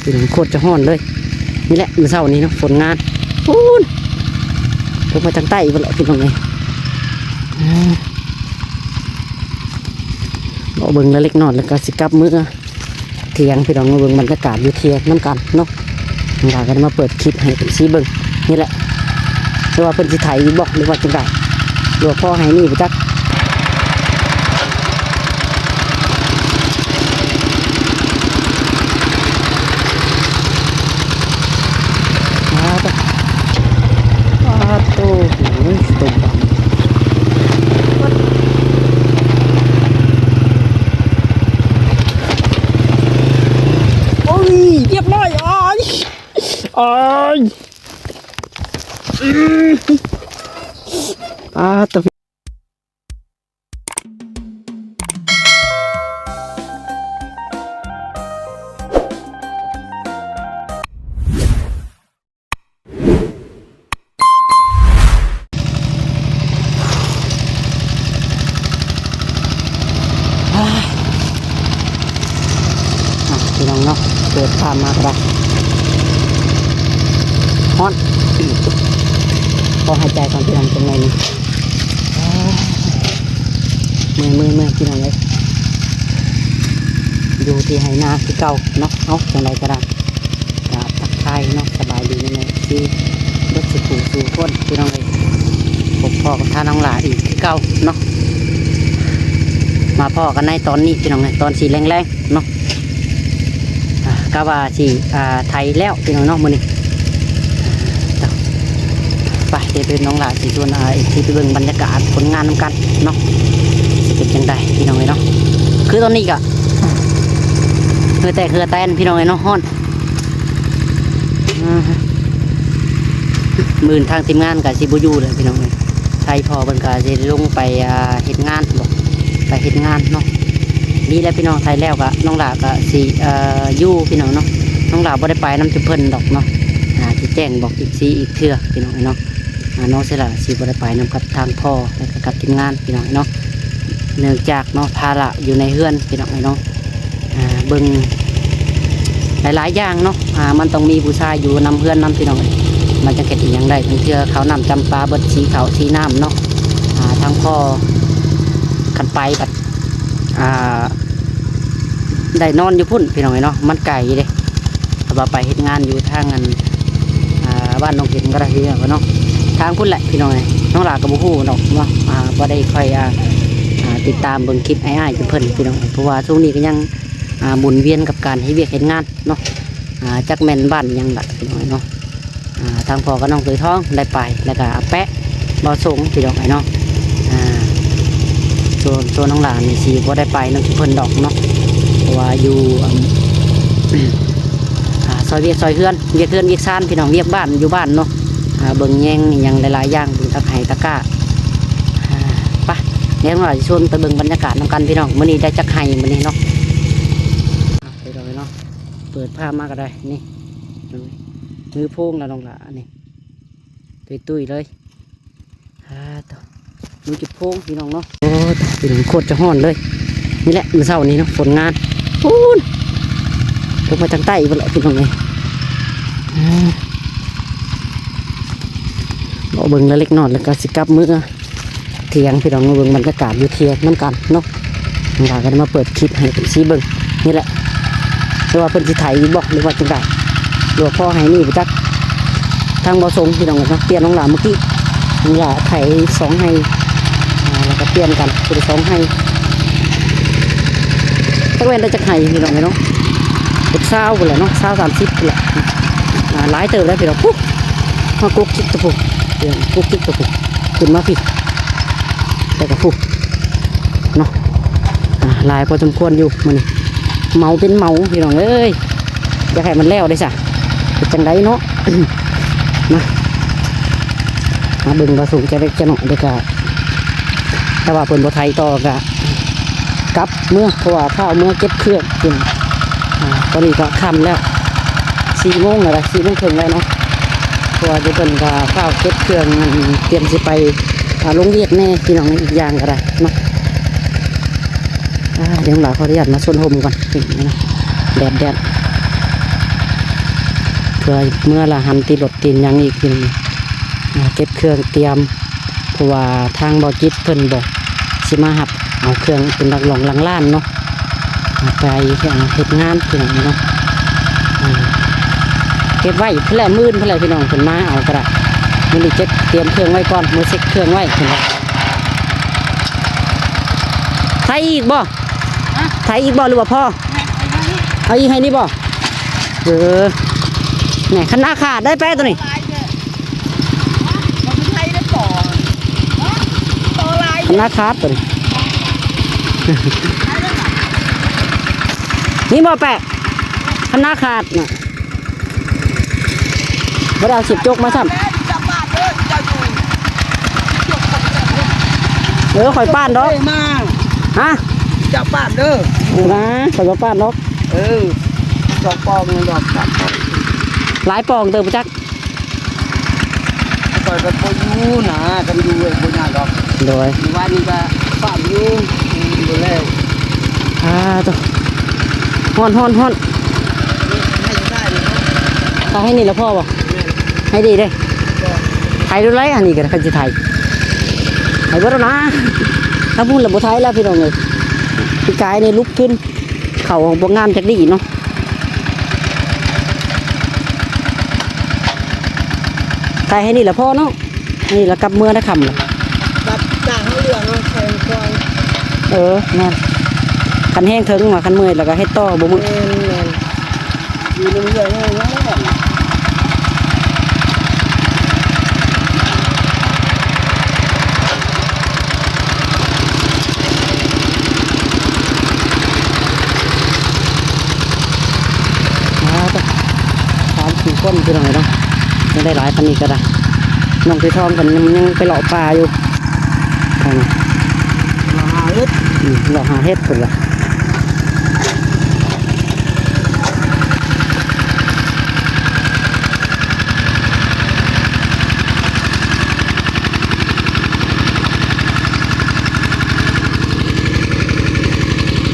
ພີ່ນ້ອງ ໂຄດຈະຮ້ອນເລີຍ. ນີ້ແຫຼະ ມື້ເຊົ້ານີ້ເນາະ ຝົນງານພຸ້ນ ຕົກມາທາງໃຕ້ພຸ້ນແຫຼະ ພີ່ນ້ອງເອີຍ. ເວົ້າເບິ່ງລະເລັກນ້ອຍ ແລ້ວກໍຊິກັບເມືອ ຖຽງ ພີ່ນ້ອງ ມາເບິ່ງບັນຍາກາດຢູ່ຖຽງນຳກັນເນາະ. ນ້ອງຫຼ້າກໍໄດ້ມາເປີດຄລິບໃຫ້ເອັຟຊີເບິ່ງນີ້ແຫຼະ ແຕ່ວ່າເພິ່ນຊິໄຖອີກບໍ່ ຫຼືວ່າຈັ່ງໃດ ຫຼືວ່າພໍໃຫ້ນີ້ບໍ່ຈັກ. ປາດໂທ້ ໂອ້ຍ ຕົກບັງ ໂອ້ຍ ຮຽບຮ້ອຍ ໂອ້ຍ ໂອ້ຍ ອືມ ປາດໂທ້. ອ່າ ພີ່ນ້ອງເນາະ ເປີດພາບມາກໍໄດ້ ຮ້ອນ ຂໍຫາຍໃຈກ່ອນ ພີ່ນ້ອງ ຈັກໜ້ອຍໜຶ່ງ. ເມື່ອຍ ເມື່ອຍ ເມື່ອຍ ພີ່ນ້ອງເອີຍ ຢູ່ທີ່ໄຮ່ນາຄືເກົ່າເນາະ. ເອົາ ຈັ່ງໃດກໍໄດ້ ກໍທັກທາຍເນາະ ສະບາຍດີແມ່ໆ ເອັຟຊີ ເບິດສູ່ຜູ້ສູ່ຄົນ ພີ່ນ້ອງເອີຍ. ພົບພໍ້ກັບທ່ານນ້ອງຫຼ້າອີກຄືເກົ່າເນາະ ມາພໍ້ກັນໃນຕອນນີ້ ພີ່ນ້ອງເອີຍ ຕອນສີແລງໆ ເນາະ. ອ່າ ກະວ່າຊິ ອ່າ ໄຖແລ້ວ ພີ່ນ້ອງເນາະ ມື້ນີ້. ໄປ ດຽວເພິ່ນ ນ້ອງຫຼ້າຊິຊວນ ອ່າ ເອັຟຊີ ໄປເບິ່ງບັນຍາກາດຜົນງານນຳກັນເນາະ ຊິເປັນຈັ່ງໃດ ພີ່ນ້ອງເອີຍເນາະ. ຄືຕອນນີ້ກະເຫື່ອແຕກເຫື່ອແຕນ ພີ່ນ້ອງເອີຍເນາະ ຮ້ອນ. ອ່າ ມື້ອື່ນທາງທີມງານກະຊິບໍ່ຢູ່ແລ້ວ ພີ່ນ້ອງເອີຍ. ໄທພໍ່ເພິ່ນກະຊິລົງໄປ ອ່າ ເຮັດງານບໍ ໄປເຮັດງານເນາະ. ດີແລ້ວພີ່ນ້ອງ ໄທແລ້ວກະນ້ອງຫຼ້າກະຊິ ເອີ ຢູ່ພີ່ນ້ອງເນາະ. ນ້ອງຫຼ້າບໍ່ໄດ້ໄປນຳຈຸເພິ່ນດອກເນາະ ອ່າ ຊິແຈ້ງບອກເອັຟຊີອີກເທື່ອພີ່ນ້ອງເນາະ. ອ່າ ນ້ອງເຊລາຊິບໍ່ໄດ້ໄປນຳກັບທາງພໍ່ ແລະກະກັບທີມງານພີ່ນ້ອງເນາະ ເນື່ອງຈາກເນາະ ພາລະຢູ່ໃນເຮືອນພີ່ນ້ອງເນາະ. ອ່າ ເບິ່ງຫຼາຍໆຢ່າງເນາະ ອ່າ ມັນຕ້ອງມີຜູ້ຊາຍຢູ່ນຳເຮືອນນຳ ພີ່ນ້ອງເອີຍ ມັນຈັ່ງເຮັດອີ່ຫຍັງໄດ້. ບາງເທື່ອເຂົ້ານ້ຳຈຳປາເບິດ ສີເຂົ້າສີນ້ຳເນາະ. ອ່າ ທາງພໍ່ຄັນໄປບັດ ອ່າ ໄດ້ນອນຢູ່ພຸ້ນ ພີ່ນ້ອງເອີຍເນາະ ມັນໄກເດ້. ເພາະວ່າໄປເຮັດງານຢູ່ທາງອັນ ອ່າ ບ້ານໜອງເຫັນກໍໄດ້ ພີ່ນ້ອງເນາະ ທາງພຸ້ນແຫຼະ ພີ່ນ້ອງເອີຍ. ນ້ອງຫຼ້າກໍບໍ່ຮູ້ດອກເນາະ ອ່າ ບໍ່ໄດ້ຄ່ອຍ ອ່າ ອ່າ ຕິດຕາມເບິ່ງຄລິບອ້າຍໆເພິ່ນ ພີ່ນ້ອງເອີຍ ເພາະວ່າຊ່ວງນີ້ກໍຍັງ ອ່າ ໝູນວຽນກັບການເຮັດວຽກເຮັດງານເນາະ. ອ່າ ຈັກແມ່ນບ້ານຫຍັງລະ ພີ່ນ້ອງເນາະ. ອ່າ ທາງພໍ່ກັບນ້ອງເຄີຍທອງໄດ້ໄປ ແລ້ວກໍອາແປະ ບໍ່ສົງ ພີ່ນ້ອງເອີຍເນາະ. ອ່າ ສ່ວນ ສ່ວນນ້ອງຫຼ້ານີ້ຊິບໍ່ໄດ້ໄປນຳເພິ່ນດອກເນາະ ເພາະວ່າຢູ່ ອ່າ ອ່າ ຊ່ອຍວຽກຊ່ອຍເຮືອນ ວຽກເຮືອນວຽກຊານ ພີ່ນ້ອງ ວຽກບ້ານຢູ່ບ້ານເນາະ. ອ່າ ເບິ່ງແຍງອີ່ຫຍັງຫຼາຍໆຢ່າງ ເບິ່ງຕາໄຮ່ຕາກ້າ. ອ່າ ໄປ ດຽວນ້ອງຫຼ້າຊິຊວນໄປເບິ່ງບັນຍາກາດນຳກັນ ພີ່ນ້ອງ. ມື້ນີ້ໄດ້ຈັກໄຮ່ມື້ນີ້ເນາະ ພີ່ນ້ອງເນາະ. ເປີດພາບມາກໍໄດ້ ນີ້ ມືໂພງແລ້ວນ້ອງຫຼ້ານີ້ ຕຸ້ຍໆເລີຍ. ອ່າ ໂທ້ ມືຈຸດໂພງ ພີ່ນ້ອງເນາະ. ໂອ້ ໂທ້ ພີ່ນ້ອງ ໂຄດຈະຮ້ອນເລີຍ. ນີ້ແຫຼະ ມື້ເຊົ້ານີ້ເນາະ ຝົນງານພຸ້ນ ຕົກມາທາງໃຕ້ພຸ້ນແຫຼະ ພີ່ນ້ອງເອີຍ. ອ່າ ເວົ້າເບິ່ງລະເລັກນ້ອຍ ແລ້ວກໍຊິກັບເມືອ ຖຽງ ພີ່ນ້ອງ ມາເບິ່ງບັນຍາກາດຢູ່ຖຽງນຳກັນເນາະ. ນ້ອງຫຼ້າກໍໄດ້ມາເປີດຄລິບໃຫ້ເອັຟຊີເບິ່ງນີ້ແຫຼະ ແຕ່ວ່າເພິ່ນຊິໄຖອີກບໍ່ ຫຼືວ່າຈັ່ງໃດ ຫຼືວ່າພໍໃຫ້ນີ້ບໍ່ຈັກ. ທາງບໍ່ສົງ ພີ່ນ້ອງເນາະ ປ່ຽນນ້ອງຫຼ້າມື້ກີ້ ນ້ອງຫຼ້າໄຖສອງໄຮ່ ອ່າ ແລ້ວກໍປ່ຽນກັນ ຜູ້ລະສອງໄຮ່. ຈັກແມ່ນໄດ້ຈັກໄຮ່ ພີ່ນ້ອງເນາະ ເປັນຊາວພຸ້ນແຫຼະເນາະ ຊາວ ສາມສິບພຸ້ນແຫຼະ. ອ່າ ຫຼາຍເຕີບແລ້ວ ພີ່ນ້ອງ. ພຸ້ນ ມາກົກຈິກຕະພຸ້ນ ກົກຈິກຕະພຸ້ນ ຂຶ້ນມາພີ້ ແລ້ວກໍພຸ້ນເນາະ. ອ່າ ຫຼາຍພໍສົມຄວນຢູ່ມື້ນີ້ ເໝົາເປັນເໝົາ ພີ່ນ້ອງເອີຍ. ຢາກໃຫ້ມັນແລ້ວເດ້ຊະ ເຮັດຈັ່ງໃດເນາະ. ມາ ມາເບິ່ງບ່າວສົງຈັກເລັກຈັກນ້ອຍເດ້ກະ ຖ້າວ່າເພິ່ນບໍ່ໄຖຕໍ່ກະກັບເມືອ ເພາະວ່າຟ້າວເມືອເກັບເຄື່ອງ. ອ່າ ຕອນນີ້ກໍຄ່ຳແລ້ວ ສີ່ໂມງແລ້ວ ສີ່ໂມງເຄິ່ງແລ້ວເນາະ. ເພາະວ່າເພິ່ນກໍຟ້າວເກັບເຄື່ອງ ຕຽມຊິໄປ ອ່າ ລົງວຽກແດ່ ພີ່ນ້ອງ ອີກຢ່າງກໍໄດ້ເນາະ. ອ່າ ດຽວຫຼ້າຂໍອະນຸຍາດມາຊົນຮົ່ມກ່ອນ ແດດ ແດດ. ເພື່ອເມືອລະຫັນຕິດລົດຕິດຫຍັງອີກ ເກັບເຄື່ອງຕຽມ ເພາະວ່າທາງເບົາຈິດເພິ່ນບໍ່ຊິມາຮັບເອົາເຄື່ອງ ເປັນລັກຫຼອງລັກລານເນາະ ໄປເຮັດງານພີ່ນ້ອງເນາະ. ເກັບໄວ້ພຸ້ນແຫຼະ ມື້ອື່ນພຸ້ນແຫຼະພີ່ນ້ອງ ເພິ່ນມາເອົາກໍໄດ້. ມື້ນີ້ເກັບຕຽມເຄື່ອງໄວ້ກ່ອນ ມື້ເຊັກເຄື່ອງໄວ້ພຸ້ນແຫຼະ. ໄຖອີກບໍ່? ຮະ? ໄຖອີກບໍ່ ຫຼືວ່າພໍ? ເອົາອີກໃຫ້ນີ້ບໍ່? ເອີ ແນ່ ຄັນນາຂາດໄດ້ແປະໂຕນີ້ ຄັນນາຂາດໂຕນີ້ ມີບໍ່ແປະ ຄັນນາຂາດນະ. ບໍ່ໄດ້ເອົາສິບຈົກມາຊ້ຳ. ເອີ ຂ້ອຍປ້ານດອກ. ເອີ ມາ ຮະ? ເຈົ້າປ້ານເດີ. ເອີ ນາ ຂ້ອຍບໍ່ປ້ານດອກ. ເອີ ສອງປອງນັ້ນດອກ ສາມປອງ. ຫຼາຍປອງເຕີບບໍ່ຈັກ. ຂ້ອຍກໍບໍ່ຢູ່ນະ ຄັນຢູ່ບໍ່ຍາກດອກ. ໂດຍ ມື້ວານນີ້ກໍປ້ານຢູ່ ບໍ່ແລ້ວ. ອ່າ ໂຕ ຮ້ອນ ຮ້ອນ ຮ້ອນ. ໃຫ້ສຸດທ້າຍນີ້ ຖ້າໃຫ້ນີ້ລະພໍບໍ່? ແມ່ນ ໃຫ້ດີເດ້. ໄຖດູໄລ ອັນນີ້ກໍຄັນຊິໄຖ ໄຖເບິດແລ້ວນະ. ຖ້າພຸ້ນລະບໍ່ໄຖແລ້ວພີ່ນ້ອງເອີຍ. ປີກາຍນີ້ຫຼຸບຂຶ້ນ ເຂົ້າບໍ່ງາມຈັກດີເນາະ. ໄຖໃຫ້ນີ້ລະພໍເນາະ. ນີ້ລະກັບເມືອນະຄຳລະ ຕັດຈາກເຮົາເຫຼືອເນາະ ໃສ່ກ່ອນ. ເອີ ແມ່ນ ຄັນແຮງເຖິງວ່າ ຄັນເມື່ອຍລະກະເຮັດຕໍ່ ບໍ່ເມື່ອຍ. ແມ່ນ ແມ່ນ ຢູ່ນຳເຮືອແຮງແລ້ວ. ສາມສີ່ຄົນພີ່ນ້ອງເນາະ ຍັງໄດ້ຫຼາຍປານນີ້ກໍໄດ້. ນ້ອງຕີທອງເພິ່ນຍັງ ຍັງໄປເລາະປ່າຢູ່ ເລາະຫາເຫັດ. ອືມ ເລາະຫາເຫັດພຸ້ນລະ.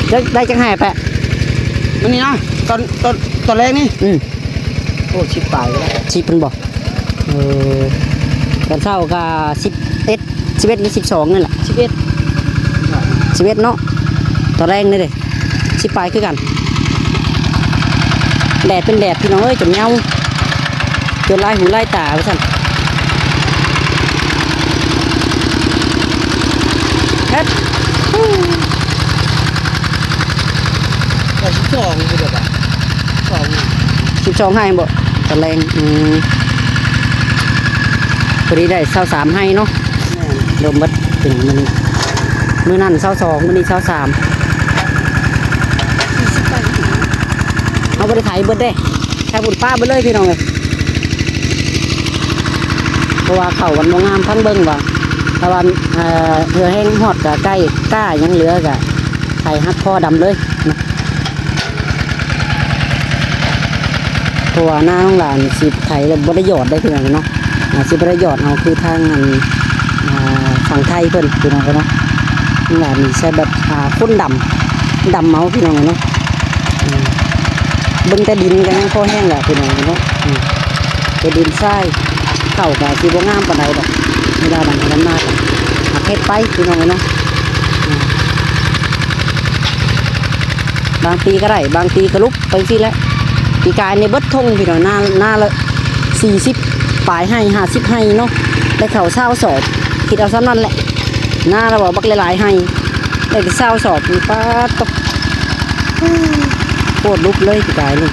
ໄດ້ ໄດ້ຈັກໄຮ່ແປະ? ມື້ນີ້ເນາະ ຕອນ ຕອນ ຕອນແລງນີ້. ອືມ ໂອ້ ສິບປາຍແລ້ວ ສິບພຸ້ນບໍ່? ເອີ ຕອນເຊົ້າກໍສິບເອັດ ສິບເອັດ ຫຼື ສິບສອງ ນັ້ນແຫຼະ. ສິບເອັດ ສິບເອັດເນາະ. ຕອນແລງນີ້ເດ້ ສິບປາຍຄືກັນ. ແດດເປັນແດດພີ່ນ້ອງເອີຍ ຈົນເຫງົາ ຈົນລາຍຫູລາຍຕາວ່າຊັ້ນ. ເຮັດ ໄດ້ສິບສອງພຸ້ນລະບາດ ສອງ ສິບສອງໄຮ່ບໍ່? ຕອນແລງ ອືມ ພໍດີໄດ້ຊາວສາມໄຮ່ເນາະ. ແມ່ນ ລວມເບິດເປັນມື້ນີ້ ມື້ນັ້ນຊາວສອງ ມື້ນີ້ຊາວສາມ. ເຮົາບໍ່ໄດ້ໄຖເບິດເດ້ ໄຖພຸ້ນປະເບິດເລີຍພີ່ນ້ອງເອີຍ. ເພາະວ່າເຂົ້າມັນບໍ່ງາມ ຟັງເບິ່ງວ່າ ຕາວັນ ເອີ ເຫື່ອແຮງຮອດກະໃກ້ ກ້າຫຍັງເຫຼືອກະໄຖຮັກຄໍດຳເລີຍເນາະ. ເພາະວ່ານານ້ອງຫຼ້ານີ້ຊິໄຖແລ້ວບໍ່ໄດ້ຢອດໄດ້ພີ່ນ້ອງເນາະ. ອາ ຊິບໍ່ໄດ້ຢອດເອົາຄືທາງອັນ ອາ ຝັ່ງໄທເພິ່ນພີ່ນ້ອງເນາະ. ນ້ອງຫຼ້ານີ້ໃຊ້ແບບ ອາ ຄົນດຳ ດຳເອົາພີ່ນ້ອງເນາະ. ອືມ ເບິ່ງແຕ່ດິນກໍຍັງພໍແຮງແລ້ວພີ່ນ້ອງເນາະ. ອືມ ແຕ່ດິນຊາຍ ເຂົ້າກໍຊິບໍ່ງາມປານໃດດອກ ເວລາດຳໄຮ່ດຳນາກໍເຮັດໄປພີ່ນ້ອງເນາະ. ອືມ ບາງປີກໍໄດ້ ບາງປີກໍຫຼຸບໄປຈັ່ງຊີ້ແຫຼະ. ປີກາຍນີ້ເບິດທົ່ງພີ່ນ້ອງ ນາ ນາລະສີ່ສິບປາຍໄຮ່ ຫ້າສິບໄຮ່ເນາະ ໄດ້ເຂົ້າຊາວສອບ ຄິດເອົາສ່ຳນັ້ນແຫຼະ. ນາລະວ່າບັກຫຼາຍໆໄຮ່ ໄດ້ແຕ່ຊາວສອບນີ້ ປາດໂທ້ ໂຄດຫຼຸບເລີຍປີກາຍນີ້.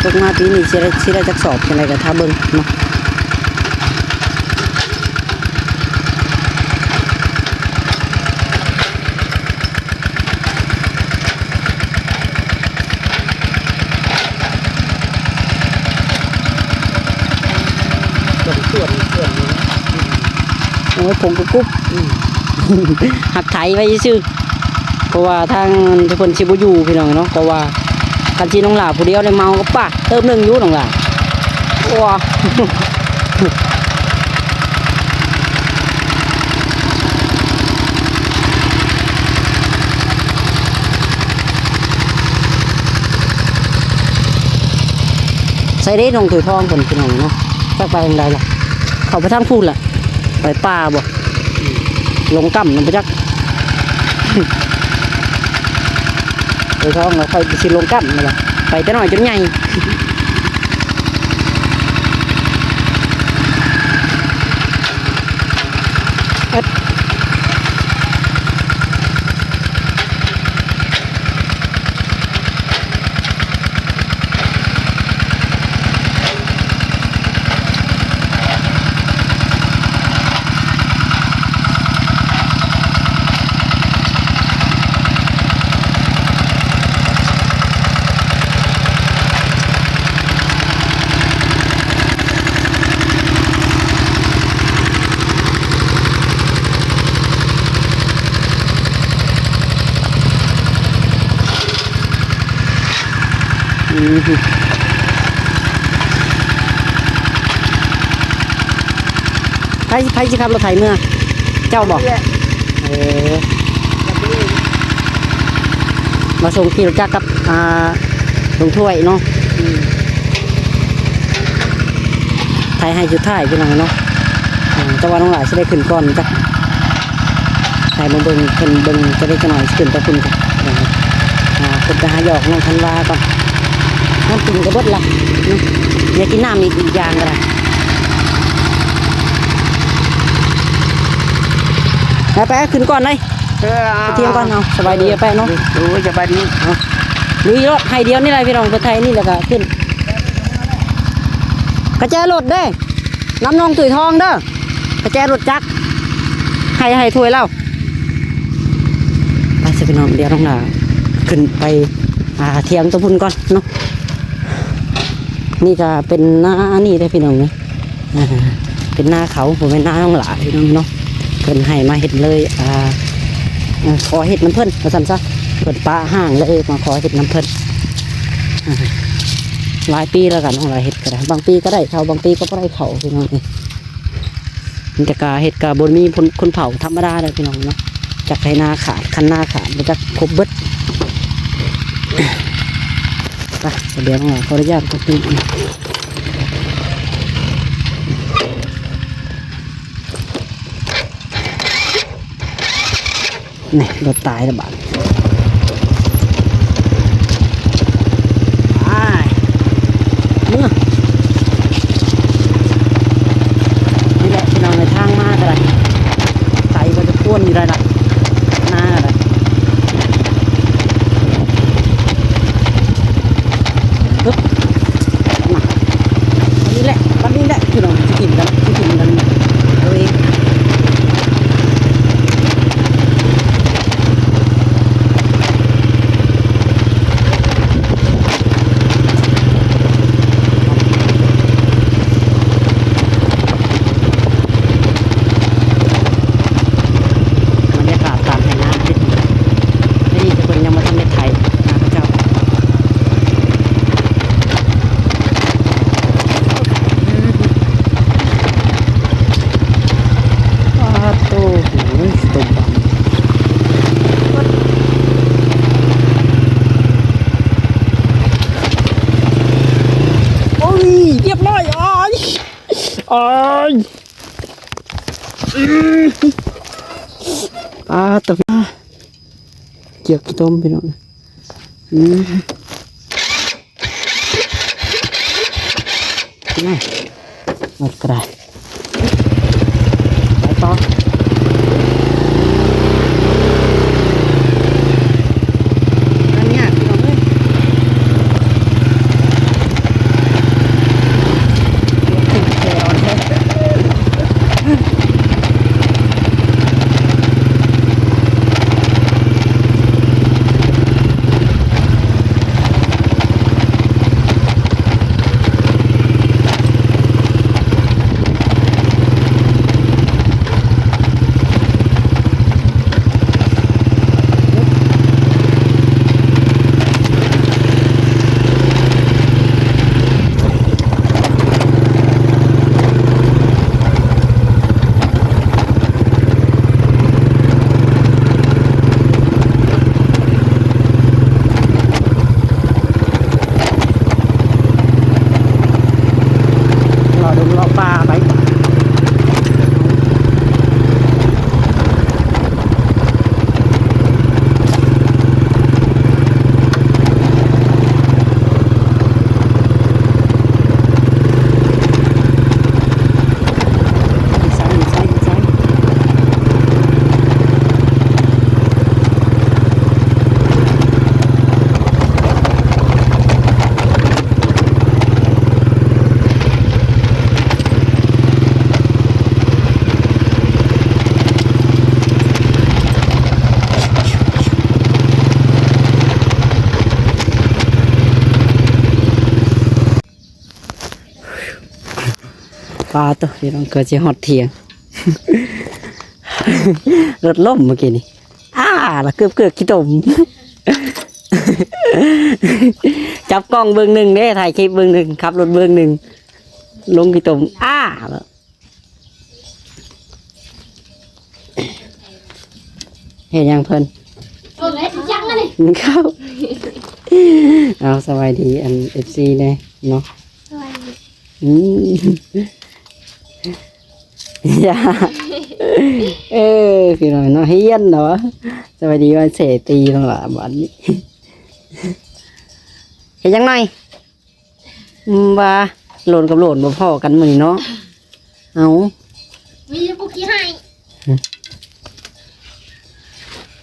ຕົກມາປີນີ້ຊິໄດ້ ຊິໄດ້ຈັກສອບຈັ່ງໃດກໍຖ້າເບິ່ງເນາະ. ໂອ້ຍ ຜົມກະກຸບ ອືມ ຫັກໄຖໄວ້ຊື່ໆ ເພາະວ່າທາງເພິ່ນຊິບໍ່ຢູ່ພີ່ນ້ອງເນາະ. ເພາະວ່າຄັນຊິນ້ອງຫຼ້າຜູ້ດຽວນີ້ເມົາກໍປາກເຕີບໜຶ່ງຢູ່ນ້ອງຫຼ້າ. ໂອ້ ໃສ ໄປເດ້ ນ້ອງຖ້ວຍທອງເພິ່ນ ພີ່ນ້ອງເນາະ ຈັກໄປທາງໃດລະ ເຂົ້າໄປທາງພຸ້ນລະ ໄປປ່າບໍ່ ລົງກ້ຳນຳບໍ່ຈັກ ຖ້ວຍທອງລະ ຂ້ອຍຊິລົງກ້ຳນີ້ລະ ໄປແຕ່ນ້ອຍຈົນໃຫຍ່. ອືມ ໃຜ ໃຜຊິຂັບລົດໄຖເມືອ ເຈົ້າບໍ່? ເອີ ມາສົ່ງຂີ່ລົດຈັກກັບ ອ່າ ລຸງຖ້ວຍເນາະ ອືມ ໄຖໃຫ້ສຸດທ້າຍ ພີ່ນ້ອງເນາະ ອືມ ແຕ່ວ່ານ້ອງຫຼ້າຊິໄດ້ຂຶ້ນກ່ອນຈັກ ໃຫ້ມາເບິ່ງ ເພິ່ນເບິ່ງຈະໄດ້ຈັກໜ້ອຍ ຊິຂຶ້ນໄປພຸ້ນກ່ອນ ອ່າ ຂຶ້ນໄປຫາຢອກນ້ອງທັນວາກ່ອນ ນ້ຳກິນກໍເບິດລະ ຢາກກິນນ້ຳອີກ ອີກຢ່າງກໍໄດ້ ໄປໆ ຂຶ້ນກ່ອນເລີຍ ເອີ ໄປທ່ຽງກ່ອນເຮົາ ສະບາຍດີ ໄປເນາະ ໂອ້ຍ ສະບາຍດີ ລຸຍໂລດ ໄຮ່ດຽວນີ້ແຫຼະ ພີ່ນ້ອງ ເພິ່ນໄຖນີ້ແລ້ວກໍຂຶ້ນ ກະແຈລົດເດ້ ນຳນ້ອງຕຸ້ຍທອງເດີ ກະແຈລົດຈັກ ໃຫ້ ໃຫ້ຖ້ວຍລາວ ໄປຊະພີ່ນ້ອງ ດຽວນ້ອງຫຼ້າຂຶ້ນໄປ ອ່າ ທ່ຽງຕົວພຸ້ນກ່ອນເນາະ ນີ້ກະເປັນນາ ອັນນີ້ເດ້ພີ່ນ້ອງເອີຍ ອ່າ ເປັນນາເຂົາ ບໍ່ແມ່ນນານ້ອງຫຼ້າພີ່ນ້ອງເນາະ ເພິ່ນໃຫ້ມາເຮັດເລີຍ ອ່າ ຂໍເຮັດນຳເພິ່ນວ່າຊັ້ນຊະ ເພິ່ນປະຮ້າງເລີຍ ມາຂໍເຮັດນຳເພິ່ນ ອ່າ ຫຼາຍປີແລ້ວກະນ້ອງຫຼ້າເຮັດກໍໄດ້ ບາງປີກໍໄດ້ເຂົ້າ ບາງປີກໍບໍ່ໄດ້ເຂົ້າ ພີ່ນ້ອງເອີຍ ມັນຈະກະເຮັດກະບໍ່ມີຄົນ ຄົນເຜົ່າທຳມະດາເດີພີ່ນ້ອງເນາະ ຈັກໃຫ້ນາຂາດ ຄັນນາຂາດບໍ່ຈັກຄົບເບິດ ໄປ ດຽວນ້ອງຫຼ້າຂໍອະນຸຍາດກັບ ນີ້ລົດຕາຍແລ້ວບາດ ໄປ ເມືອ ນີ້ແຫຼະພີ່ນ້ອງເອີຍ ທາງມາກໍໄດ້ ໄກພໍສົມຄວນຢູ່ໄດ້ລະ ນາກໍໄດ້ ປຶບ ມາ ບັດນີ້ແຫຼະ ບັດນີ້ແຫຼະ ພີ່ນ້ອງ ຊິກິນກັນ ຊິກິນກັນ ເອົາເອງ ບັນຍາກາດຕາມໄຮ່ນາ ອັນນີ້ເພິ່ນຍັງບໍ່ທັນໄດ້ໄຖນາເຂົາເຈົ້າ ປາດໂທ້ ໂອ້ຍ ຕົກບາດ ໂອ້ຍ ຮຽບຮ້ອຍ ໂອ້ຍ ໂອ້ຍ ອື ປາດໂທ້ ເກືອບຂີ້ຕົມ ພີ່ນ້ອງ ອື ນະ ມັນກະໄດ້ ໄປຕໍ່ ງານຍາກ ພີ່ນ້ອງເອີຍ ແຂວແທ້. ເ ປາໂຕ ພີ່ນ້ອງ ເກືອບຊິຮອດຖຽງ ລົດລົ້ມເມື່ອກີ້ນີ້ ອ້າ ລະເກືອບເກືອກຂີ້ຕົມ ຈັບກ້ອງເບິ່ງໜຶ່ງເດ້ ຖ່າຍຄລິບເບິ່ງໜຶ່ງ ຂັບລົດເບິ່ງໜຶ່ງ ລົງຂີ້ຕົມ ອ້າ ເຮັດຫຍັງເພິ່ນ? ເບິ່ງເຮັດຫຍັງອັນນີ້? ກິນເຂົ້າ. ເອົາ ສະບາຍດີອັນ ເອັຟຊີ ແດ່ເນາະ. ສະບາຍດີ. ອືມ ຢ່າ ເອີ ພີ່ນ້ອງເນາະ ຮຽນເນາະ. ສະບາຍດີວັນເສຕີນ້ອງຫຼ້າ ບາດນີ້ ເຮັດຫຍັງໜ້ອຍ? ອືມ ວ່າໂຫຼນກັບໂຫຼນບໍ່ພໍ້ກັນມື້ນີ້ເນາະ. ເອົາ ມີແຕ່ຜູ້ຂີ້ຮ້າຍ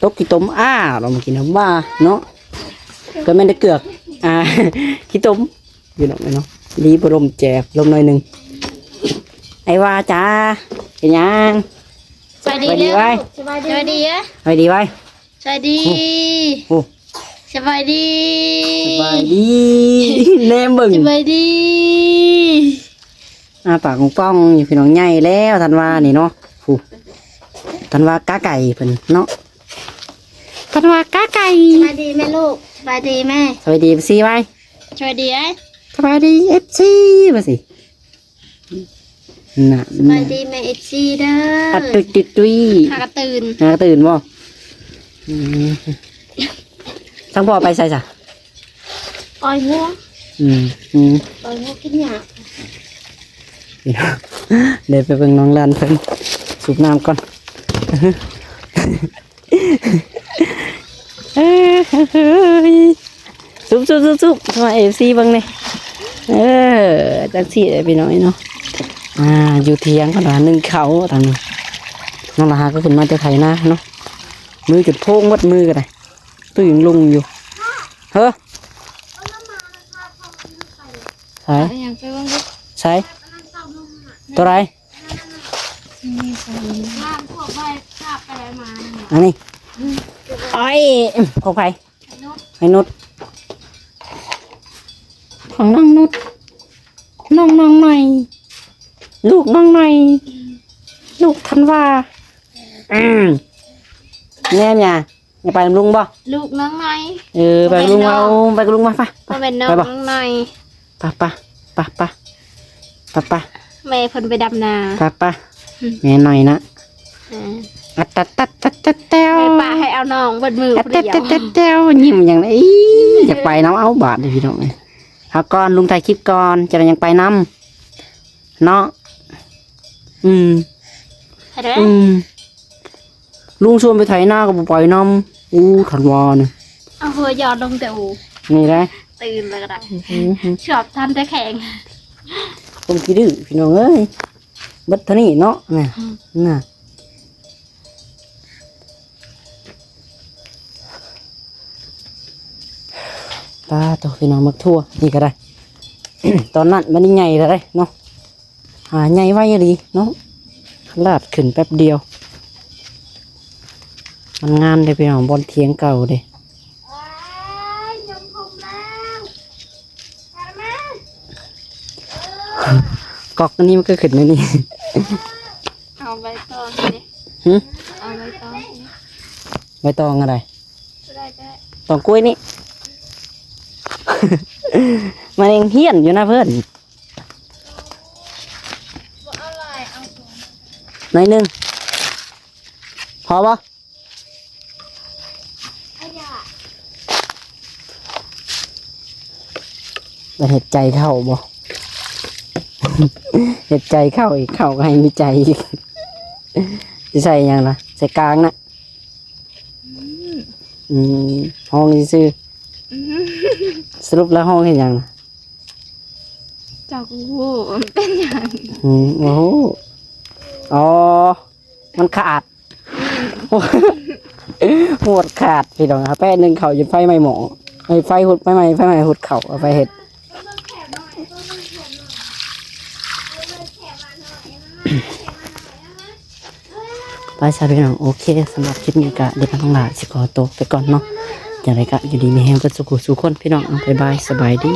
ຕົກຂີ້ຕົມ ອ້າ ລອງມາກິນນຳວ່າເນາະ ກໍແມ່ນໄດ້ເກືອກ ອ່າ ຂີ້ຕົມ ພີ່ນ້ອງເນາະ. ດີບໍ່ລົມແຈບ ລົມໜ້ອຍໜຶ່ງ. ໄອ້ວ່າຈ້າ ເປັນຫຍັງ? ສະບາຍດີ ສະບາຍດີ ເລັວ ສະບາຍດີ ສະບາຍດີ ສະບາຍດີເອີຍ ສະບາຍດີ ໂອ້ ໂອ້ ສະບາຍດີ ສະບາຍດີ ແນມເບິ່ງ ສະບາຍດີ. ອ້າປາກກວ້າງໆຢູ່ ພີ່ນ້ອງ ໃຫຍ່ແລ້ວທັນວານີ້ເນາະ. ຜູ້ທັນວາກາໄກ່ເພິ່ນເນາະ ທັນວາກາໄກ່. ສະບາຍດີແມ່ລູກ ສະບາຍດີແມ່ ສະບາຍດີເອັຟຊີໄວ້ ສະບາຍດີເອີຍ ສະບາຍດີເອັຟຊີວ່າຊິ. ນະ ສະບາຍດີແມ່ເອັຟຊີເດີ. ອັດຕຸຍຕຸຍຕຸຍ ຫາກະຕື່ນ ຫາກະຕື່ນບໍ່? ອືມ ທັງພໍ່ໄປໃສຊະ? ປ່ອຍງົວ. ອືມ ອືມ ປ່ອຍງົວກິນຫຍ້າ. ເດີນໄປເບິ່ງນ້ອງຫຼານເພິ່ນ ສູບນ້ຳກ່ອນ. ເອີ ສູບໆໆໆ ໃຫ້ເອັຟຊີເບິ່ງແດ່. ເອີ ຈັ່ງຊີ້ແຫຼະພີ່ນ້ອງເນາະ. ອ່າ ຢູ່ຖຽງເພິ່ນວ່າໜຶ້ງເຂົ້າທາງນີ້. ນ້ອງລະຫາກໍຂຶ້ນມາແຕ່ໄຖນາເນາະ ມືຈົນໂພງໝົດ ມືກໍໄດ້ ຕຸ້ຍຍັງລຸງຢູ່. ເຮີ ໃສ ເອົາຫຍັງໄປເບິ່ງດູ ໃສ ໂຕໃດ? ອັນນີ້ ອືມ ໂອ້ຍ ຂອງໃຜ? ໃຫ້ນຸດ ຂອງນ້ອງນຸດ ນ້ອງ ນ້ອງໜ້ອຍ ລູກນ້ອງໜ້ອຍ ລູກທັນວາ. ອືມ ແມ່ນຫຍັງ? ຢາກໄປນຳລຸງບໍ່? ລູກນ້ອງໜ້ອຍ. ເອີ ໄປກັບລຸງມາ ເອົາ ໄປກັບລຸງມາ ໄປ ບໍ່ແມ່ນນ້ອງ ໄປບໍ່? ນ້ອງໜ້ອຍ. ປະ ປະ ປະ ປະ ປະ ປະ ແມ່ເພິ່ນໄປດຳນາ. ປະ ປະ ອືມ ແມ່ໜ້ອຍນະ. ເອີ ອັດຕັດຕັດຕັດແຕ່ວ ແມ່ປະໃຫ້ເອົານ້ອງເບິດມື້ຜູ້ດຽວ. ຕັດຕັດຕັດແຕ່ວ ຍິ້ມຫຍັງນະ ອີ ຢາກໄປນຳ. ເອົາ ບາດນີ້ພີ່ນ້ອງເອີຍ ເອົາກ່ອນ ລຸງຖ່າຍຄລິບກ່ອນ ຈັ່ງໃດຈັ່ງໄປນຳເນາະ. ອືມ ອືມ ລຸງຊວນໄປໄຖນາກໍບໍ່ໄປນຳ. ອູ້ ທັນວານີ້ ເອົາເຫື່ອຢອດລົງແຕ່ອູ້ ນີ້ໄດ້ ຕື່ນແລ້ວກໍໄດ້. ອືມ ຊອບທັນແຕ່ແຂງ ຄົນຂີ້ດື້ພີ່ນ້ອງເອີຍ. ເບິດເທົ່ານີ້ເນາະ ນະ ອືມ ນະ. ປາໂຕ ພີ່ນ້ອງ ໝາກຖົ່ວນີ້ກໍໄດ້ ຕອນນັ້ນມັນໃຫຍ່ແລ້ວເດ້ເນາະ. ອ່າ ໃຫຍ່ໄວອີ່ຫຼີເນາະ ລາດຂຶ້ນແປັບດຽວ. ມັນງາມເດ້ພີ່ນ້ອງ ບ່ອນຖຽງເກົ່າເດ້. ກອກອັນນີ້ມັນກໍຂຶ້ນໃນນີ້. ເອົາໃບຕອງນີ້. ຫຶ? ເອົາໃບຕອງນີ້. ໃບຕອງອັນໃດ? ຕອງກ້ວຍນີ້. ມັນຍັງຫ້ຽນຢູ່ນະເພິ່ນ. ໜ້ອຍໜຶ່ງ ພໍບໍ່? ແລ້ວເຮັດໃຈເຂົ້າບໍ່? ເຮັດໃຈເຂົ້າອີກ ເຂົ້າກໍໃຫ້ມີໃຈອີກ. ຊິໃສ່ຫຍັງລະ? ໃສ່ກາງນະ. ອືມ ອືມ ຫ້ອງຊື່ໆ. ອືມ ສະຫຼຸບແລ້ວຫ້ອງເຮັດຫຍັງ? ເຈົ້າກໍຮູ້ ມັນເປັນຫຍັງ. ອືມ ໂອ້ໂຫ ອໍ ມັນຂາດ. ອືມ ໂຫດຂາດພີ່ນ້ອງ. ເອົາແປະໜຶ່ງເຂົ້າຢູ່ໄຟໄໝ້ໝໍ້ ໄອ້ໄຟຫົດໄຟໄໝ້ ໄຟໄໝ້ຫົດເຂົ້າ ເອົາໄປເຮັດ. ໄປຊະພີ່ນ້ອງ ໂອເຄ ສຳລັບຄລິບນີ້ກະເດັກນ້ອງຫຼ້າຊິຂໍໂຕໄປກ່ອນເນາະ. ຈັ່ງໃດກະຢູ່ດີມີແຮງເບິດສູ່ຜູ້ສູ່ຄົນພີ່ນ້ອງ. ບາຍບາຍ ສະບາຍດີ.